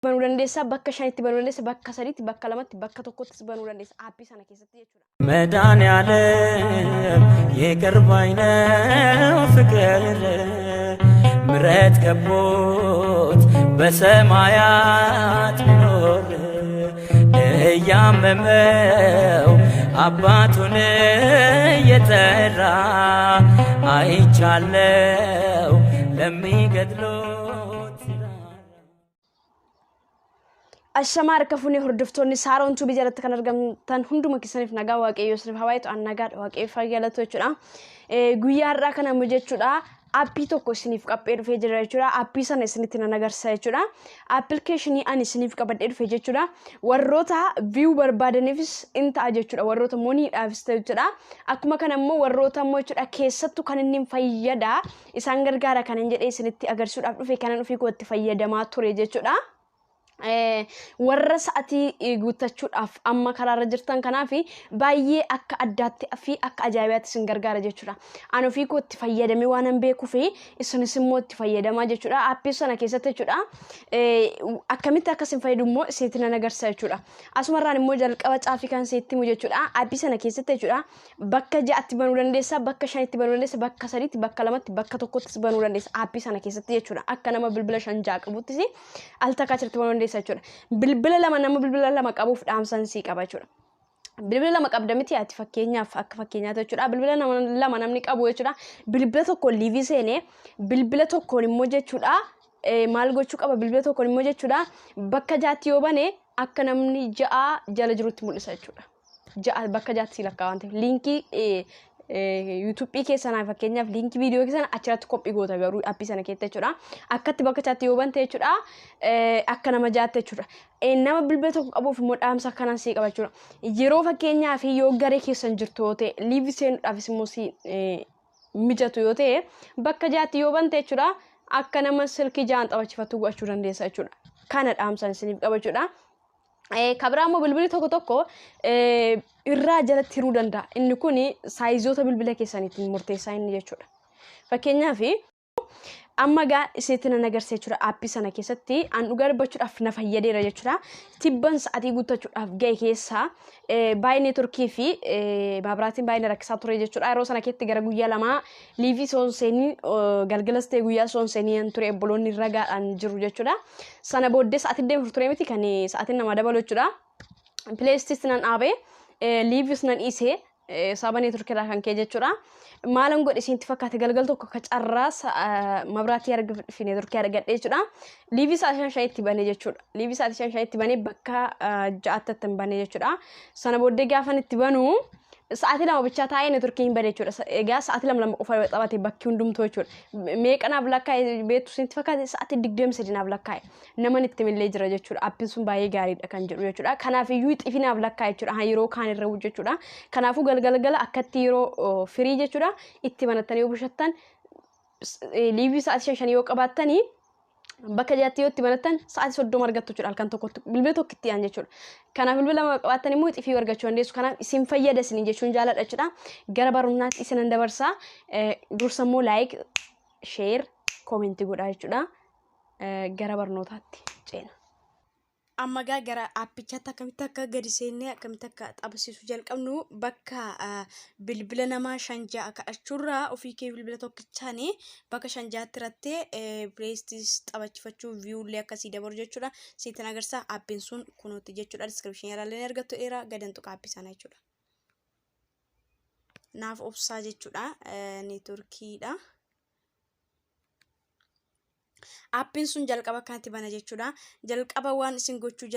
Banuu dandeessa, bakka shanitti banuu dandeessa, bakka sadiitti, bakka lamatti, bakka tokkottis banuu dandeessa aappii sana keessatti jechuudha. መድኃኔዓለም ይቅር ባይ ነው ፍቅር ምረት ከቦት በሰማያት ቢኖር እያመመው አባቱን እየጠራ አይቻለው ለሚገድሉት Ashamaa harka fuunee hordoftoonni Saaroon Tuubii jalatti kan argamtan hunduma keessaniif nagaa Waaqayyoo isiniif haa baay'atu. An nagaadha, Waaqayyo fayyaa jechuudha. Guyyaa har'aa kana immoo jechuudha aappii tokko isiniif qaphee dhufee jira jechuudha. Aappii sana isinitti nan agarsiisa jechuudha. Appilikeeshinii ani isiniif qabadhee dhufe jechuudha. Warroota view barbaadaniifis in ta'a jechuudha. Warroota moniidhaafis ta'u jechuudha. Akkuma kana immoo warroota immoo jechuudha keessattuu kan inni fayyada isaan gargaara kanan jedhee isinitti agarsiisuudhaaf dhufe kanan ofii koo itti fayyadamaa ture jechuudha. Warra sa'atii guuttachuudhaaf amma karaarra jirtan kanaaf baay'ee akka addaatti fi akka ajaa'ibaatti isin gargaara jechuudha. Ani ofii koo itti fayyadamee waan hin beekuu fi isinis immoo itti fayyadamaa jechuudha. Aappii sana keessatti jechuudha. Akkamitti akka isin fayyadu immoo isinitti nan agarsiisa jechuudha. Asumarraan immoo jalqaba caafii kan isinitti himu jechuudha. Aappii sana keessatti jechuudha. Bakka ja'atti banuu dandeessa, bakka shanitti banuu dandeessa, bakka sadiitti, bakka lamatti, bakka tokkottis banuu dandeessa aappii sana keessatti jechuudha. Akka nama bilbila shan ja'a qabuttis al takkaa achirratti banuu dandeessa jechuudha. Bilbila lama nama bilbila lama qabuuf dhaamsan sii qaba jechuudha. Bilbila lama qabda miti ati fakkeenyaaf akka fakkeenyaatti jechuudha. Bilbila lama namni qabu jechuudha. Bilbila tokkoon liivii seenee bilbila tokkoon immoo jechuudha. Maal gochuu qaba bilbila tokkoon immoo jechuudha. Bakka jaatti yoo bane akka namni ja'a jala jirutti mul'isa jechuudha. Ja'a bakka jaatti si lakkaa waan ta'eef liinkii yuutuubii keessanaa fakkeenyaaf liinkii viidiyoo keessan achirratti kophii goota garuu appii sana keessa jechuudha. Akkatti bakka jaatti yoo bante jechuudha akka nama jaatti jechuudha. Nama bilbila tokko qabuuf immoo dhaamsa akkanaan sii qaba jechuudha. Yeroo fakkeenyaaf yoo garee keessan jirtu yoo ta'e liivii seenuudhaafis immoo si mijatu yoo ta'e bakka jaatti yoo bante jechuudha akka nama silkii ja'an taphachiifatu gochuu dandeessa jechuudha. Kana dhaamsan isiniif qaba jechuudha. Kabiraa immoo bilbilli tokko tokko irraa jalatti hiruu danda'a. Inni kun saayizoota bilbila keessaniitiin murteessaa inni jechuudha. Fakkeenyaaf amma gaa isinitti nan agarsiisa jechuudha aappii sana keessatti an dhugaa dubbachuudhaaf na fayyadeera jechuudha. Tibban sa'atii guuttachuudhaaf ga'e keessaa baay'ee neetworkii fi maabiraatiin baay'ee na rakkisaa ture jechuudha. Yeroo sana keessatti gara guyyaa lamaa liivii soonseenii galgalas ta'e guyyaa soonseenii ture obboloonni ragaadhaan jiru jechuudha. Sana booddee sa'aatiin deemu ture miti kan sa'aatiin nama dabalu jechuudha. Pileestis nan dhaabee liivis nan dhiisee sababa neetworkii irraa kan ka'e jechuudha. Maalan godhe isinitti fakkaate galgal tokko akka carraa mabraatii fi neetworkii argadhe jechuudha. Liivii sa'aatii shan shanitti banee jechuudha. Liivii sa'aatii shan shanitti banee bakka ja'aatti hin banee jechuudha. Sana booddee gaafan itti banu sa'aatii 2 bichaa taa'ee neetworkii hin bane jechuudha. Egaa sa'aatii lama lama qofa taphate bakki hundumtuu jechuudha. Meeqa naaf lakkaa'e beektu isinitti fakkaate sa'aatii 23 naaf lakkaa'e. Naman itti millee jira jechuudha. Appiin sun baay'ee gaariidha kan jedhu jechuudha. Kanaaf iyyuu xifi naaf lakkaa'e jechuudha. Yeroo kaan irra jechuudha. Kanaafuu galgala akkatti yeroo firii jechuudha itti banattanii yoo bushattan liivii sa'aatii shan shanii yoo qabaattanii bakka jaatti yoo itti banattan sa'aatii 30 argattu jechuudha halkan tokkotti bilbila tokko itti aan jechuudha. Kanaaf bilbila lama qabaattan immoo xifii argachuu dandeessu. Kanaaf isin fayyada isin jechuun jaaladha jechuudha. Gara barumsaatti isinan dabarsaa. Dursa immoo like, share, comment godhaa jechuudha. Gara barnootaatti ceena. Amma gaa gara aappichaatti akkamitti akka gadi seennee akkamitti akka taphasiisuu jalqabnu bakka bilbila namaa shan ja'a kadhachuurraa ofii kee bilbila tokkichaan bakka shan ja'atti hirattee pileestis taphachifachuu viiyuullee akkasii dabalu jechuudha. Sitti agarsiisa aappiin sun kunuutti jechuudha. Diskiripshinii irraallee ni argattu dheeraa gadan tuqa aappii sana jechuudha. Naaf obsaa jechuudha. Neetworkiidha. Aappiin sun jalqaba akkanatti bana jechuudha. Jalqaba waan isin gochuu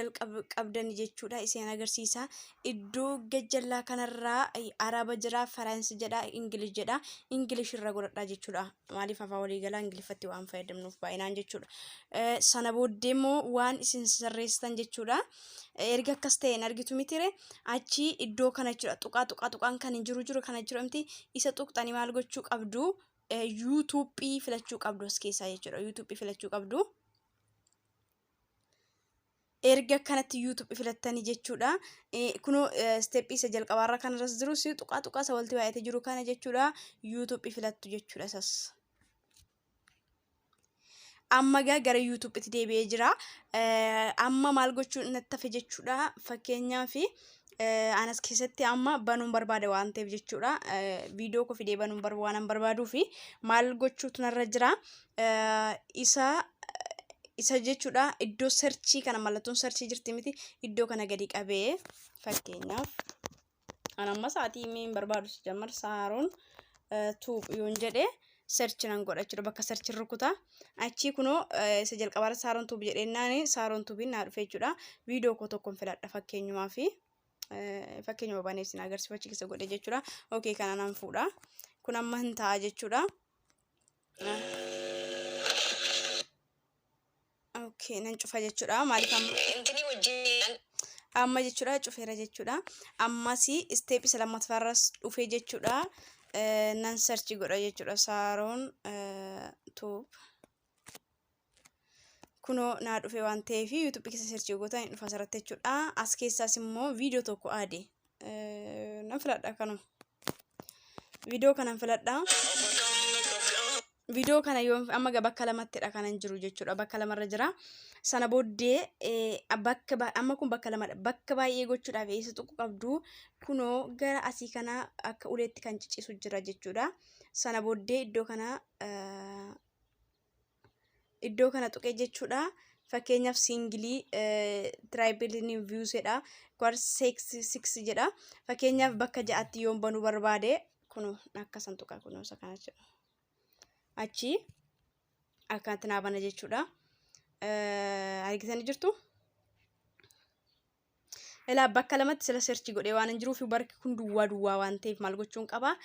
qabdan jechuudha. Isin agarsiisa. Iddoo gajjallaa kanarraa Araba jira, Faransi jedha, Ingilish jedha. Ingilish irra godhadhaa jechuudha. Maaliif afaan waliigalaa Ingiliffatti waan fayyadamnuuf baay'inaan jechuudha. Sana booddee immoo waan isin sirreessitan jechuudha. Erga akkas ta'e hin argitu mitire achi iddoo kana jechuudha. Tuqaa tuqaa tuqaan kan hin jiru jiru kana jechuudha miti isa tuqxanii maal gochuu qabdu? Yuutuubii filachuu qabdu as keessaa jechuudha. Yuutuubii filachuu qabdu. Erga kanatti yuutuubii filattanii jechuudha. Kunoo isteeppii isa jalqabaarra kanarras jiru si tuqaa tuqaa isa walitti baay'atee jiru kana jechuudha. Yuutuubii filattu jechuudha isas. Amma gaa gara YouTubeitti deebi'ee jira. Amma maal gochuun natti hafe jechuudha. Fakkeenyaaf, anas keessatti amma banuun barbaada waan ta'eef jechuudha. Viidiyoo koo fidee banuun waan an barbaaduu fi maal gochuutu narra jira. Isa jechuudha, iddoo searchii kana, mallattoon searchii jirti miti, iddoo kana gadi qabee, fakkeenyaaf an amma sa'aatii hin barbaadu jammar Saaroon Tube yoon jedhe search nan godha jechuudha. Bakka search rukuta. Achii kunoo isa jalqabaarra Saaroon Tube jedheennaani Saaroon Tubeiin naa dhufe jechuudha. Viidiyoo koo tokkoon filadha, fakkeenyumaa fi fakkeenyuma banee isin agarsiifachi keessa godhe jechuudha. Okay, kana nan fuudha. Kun amma hin ta'a jechuudha. Okay, nan cufa jechuudha. Maaliif amma jechuudha cufeera jechuudha. Ammas step isa lammaffaarras dhufee jechuudha. Nan search godha jechuudha. Saaroon Tube. Kunoo naa dhufe waan ta'eef YouTubeii keessa search gootan hin dhufa asirratti jechuudha. As keessaas immoo viidiyoo tokko aade. Nan filadha kanuma. Viidiyoo kanan filadha. Viidiyoo kana yoo amma bakka lamattidha kanan jiru jechuudha. Bakka lamarra jira. Sana booddee bakka amma kun bakka lamadha. Bakka baay'ee gochuudhaaf eessa tuqu qabdu? Kunoo gara asii kana akka uleetti kan cicisu jira jechuudha. Sana booddee iddoo kana tuqee jechuudha. Fakkeenyaaf, single, triple viewsedha. Kwar six jedha. Fakkeenyaaf, bakka ja'atti yoon banuu barbaade kunoo akkasan tuqa, kunoo isa kana jechuudha. Achi akkanatti naa bana jechuudha. Argitanii jirtu? Ilaa, bakka lamatti sila search godhee waan hin jiruuf barki kun duwwaa duwwaa waan ta'eef maal gochuun qaba?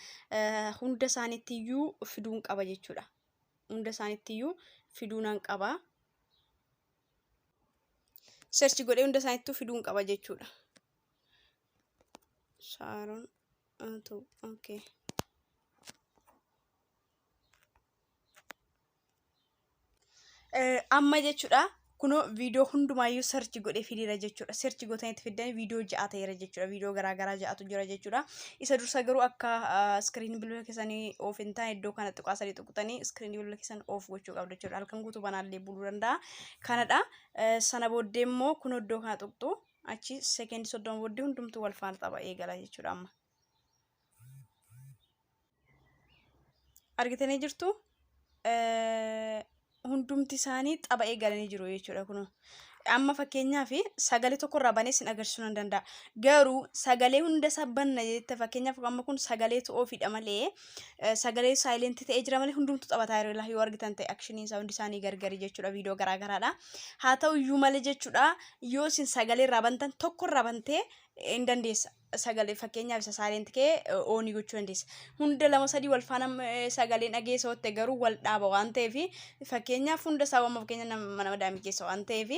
Hunda isaaniitti iyyuu fiduun qaba jechuudha. Hunda isaaniitti iyyuu fiduu nan qaba. Search godhee hunda isaaniittuu fiduun qaba jechuudha. Saaroon okay. Amma jechuudha, kunoo viidiyoo hundumaayyuu search godhee fideera jechuudha. Search gootanii itti fiddanii viidiyoo 6 ta'eera jechuudha. Viidiyoo garaagaraa ja'atu jira jechuudha. Isa dursa garuu akka screenii bilbila keessanii off hin taane iddoo kana tuqaa sadii tuqxanii screenii bilbila keessan off gochuu qabdu jechuudha. Halkan guutuu banaallee buluu danda'a. Kanadha. Sana booddee immoo kunoo iddoo kana tuqxu, achi sekeendii 30 booddee hundumtuu wal faana tapha eegala jechuudha amma. Argitanii jirtu? Hundumti isaanii tapha eegalanii jiru jechuudha kunoo. Amma fakkeenyaaf sagalee tokkorraa banee sin agarsiisuu nan danda'a. Garuu sagalee hunda isaa banna jette, fakkeenyaaf amma kun sagaleetu offidha malee, sagalee silent ta'ee jira malee hundumtuu taphataa jiru yoo argitan ta'e, actioniin isaa hundi isaanii gargari jechuudha, viidiyoo garaagaraadha. Haa ta'u iyyuu malee jechuudha, yoo isin sagalee irraa bantan, tokkorraa bantee hin dandeessa. Sagalee fakkeenyaaf isa silent kee on gochuu dandeessa. Hunda lama sadii wal faana sagalee dhageessa ootte garuu wal dhaaba waan ta'eef, fakkeenyaaf hunda isaa amma fakkeenya mana madaamii keessa waan ta'eef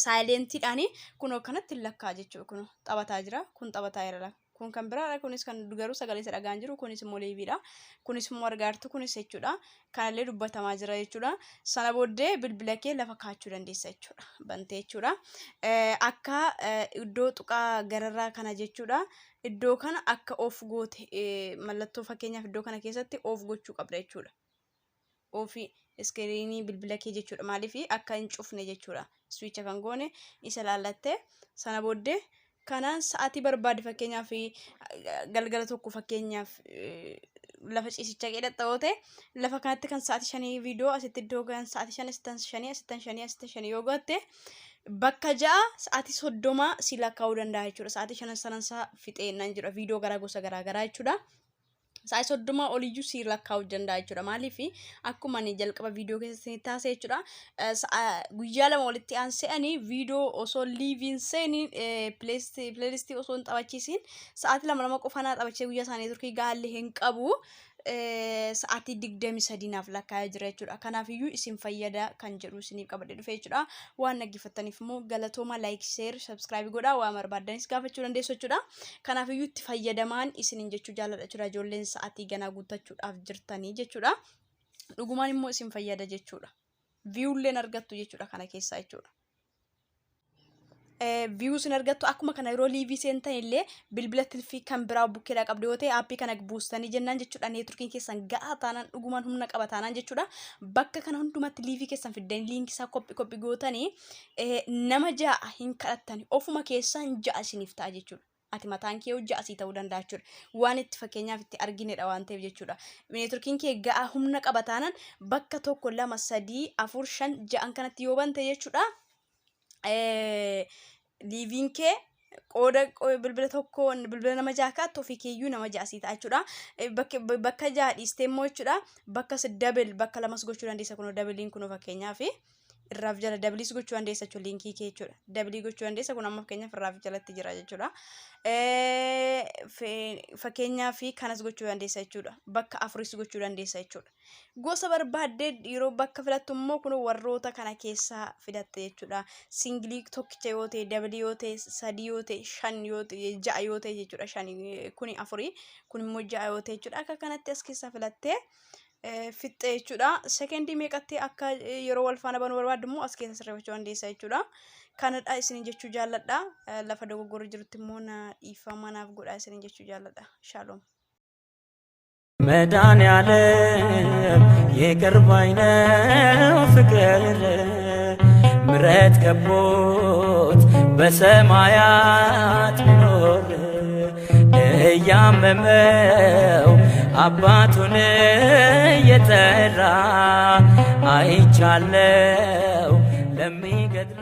silentiidhaan kunoo kanatti lakkaa jechuudha. Kun taphataa jira, kun taphataa jira. Kun kan biraadha, kunis kan garuu sagalee isa dhagaan jiru, kunis immoo liveiidha. Kunis immoo argaartu kunis jechuudha. Kanallee dubbatamaa jira jechuudha. Sana booddee bilbila kee lafa kaachuu dandeessa jechuudha. Bantee jechuudha. Akka iddoo tuqaa gararraa kana jechuudha. Iddoo kana akka off goote mallattoo, fakkeenyaaf iddoo kana keessatti off gochuu qabda jechuudha. Offii screenii bilbila kee jechuudha. Maaliif akka hin cufne jechuudha. Switcha kan goone isa laallattee sana booddee kanaan sa'aatii barbaade, fakkeenyaaf galgala tokko, fakkeenyaaf lafa ciisichaa qeedhatta yoo ta'e, lafa kanatti kan sa'aatii 5 viidiyoo asitti iddoo kan sa'aatii 5 asittan 5 asittan 5 asittan 5 yoo gootte bakka 6 sa'aatii 30 si lakkaa'uu danda'a jechuudha. Sa'aatii 5 sanansaa fixee nan jedha viidiyoo garaa gosa garaa garaa jechuudha. Sa'aatii 30 oliyyuu si lakkaa'uu danda'a jechuudha. Maaliif, akkuma ani jalqaba viidiyoo keessatti taasise jechuudha. Guyyaa 2 walitti aansee ani viidiyoo osoo liveiin seeniin, playlistii osoo hin taphachiisiin, sa'aatii 2 2 qofa naa taphachee guyyaa isaanii turkii gaallee hin qabu. Sa'aatii 23 naaf lakkaa'ee jira jechuudha. Kanaafiyyuu isin fayyada kan jedhu isiniif qabadhee dhufe jechuudha. Waan dhaggeeffattaniif immoo galatooma, like, share, subscribe godhaa, waan barbaaddanis gaafachuu dandeessu jechuudha. Kanaafiyyuu itti fayyadamaan isiniin jechuu jaalladha jechuudha. Ijoolleen sa'aatii ganaa guuttachuudhaaf jirtanii jechuudha. Dhugumaan immoo isin fayyada jechuudha. Viewlleen argattu jechuudha kana keessaa jechuudha. Views hin argattu. Akkuma kana yeroo live seentan illee bilbila tilfii kan biraa bukkeedhaa qabdu yoo ta'e, aappii kana buustanii jennaan jechuudha, neetworkiin keessan ga'aa taanaan, dhugumaan humna qaba taanaan jechuudha, bakka kana hundumatti live keessan fiddanii liinkii isaa copy copy gootanii nama 6 hin kadhattani, ofuma keessan 6 isiniif ta'a jechuudha. Ati mataan kee 6 sii ta'uu danda'a jechuudha. Waan itti fakkeenyaaf itti arginedha waan ta'eef jechuudha. Neetworkiin kee ga'aa humna qaba taanaan bakka tokko, lama, sadii, afur, shan, ja'an kanatti yoo bante jechuudha. Liiviin kee qooda bilbila tokko bilbila nama 6 kaattu, ofii keeyyuu nama 6 sii ta'a jechuudha. Bakka 6 dhiistee immoo jechuudha, bakka double bakka lamas gochuu dandeessa. Kunoo doubleiin kunoo fakkeenyaaf irraaf jala doubleis gochuu dandeessa jechuudha, liinkii kee jechuudha. Double gochuu dandeessa. Kun amma fakkeenyaaf irraaf jalatti jira jechuudha. Fakkeenyaaf kanas gochuu dandeessa jechuudha. Bakka afuris gochuu dandeessa jechuudha. Gosa barbaaddee yeroo bakka filattu immoo kun warroota kana keessaa filatte jechuudha. Single tokkicha yoo ta'e, double yoo ta'e, sadii yoo ta'e, shan yoo ta'e, ja'a yoo ta'e jechuudha. Shan kuni afurii, kun immoo ja'a yoo ta'e jechuudha. Akka kanatti as keessaa filattee fixxe jechuudha. Sekendii meeqatti akka yeroo wal faana banuu barbaaddu immoo as keessa sirreeffachuu dandeessa jechuudha. Kanadha isin jechuu jaalladha. Lafa dogoggorri jirutti immoo na dhiifama naaf godha isin jechuu jaalladha. Shaaloom. መድኃኔዓለም ይቅር ባይ ነው ፍቅር፣ ምሕረት ከቦት በሰማያት ቢኖር፣ እያመመው አባቱን እየጠራ አይቻለው ለሚገድለው።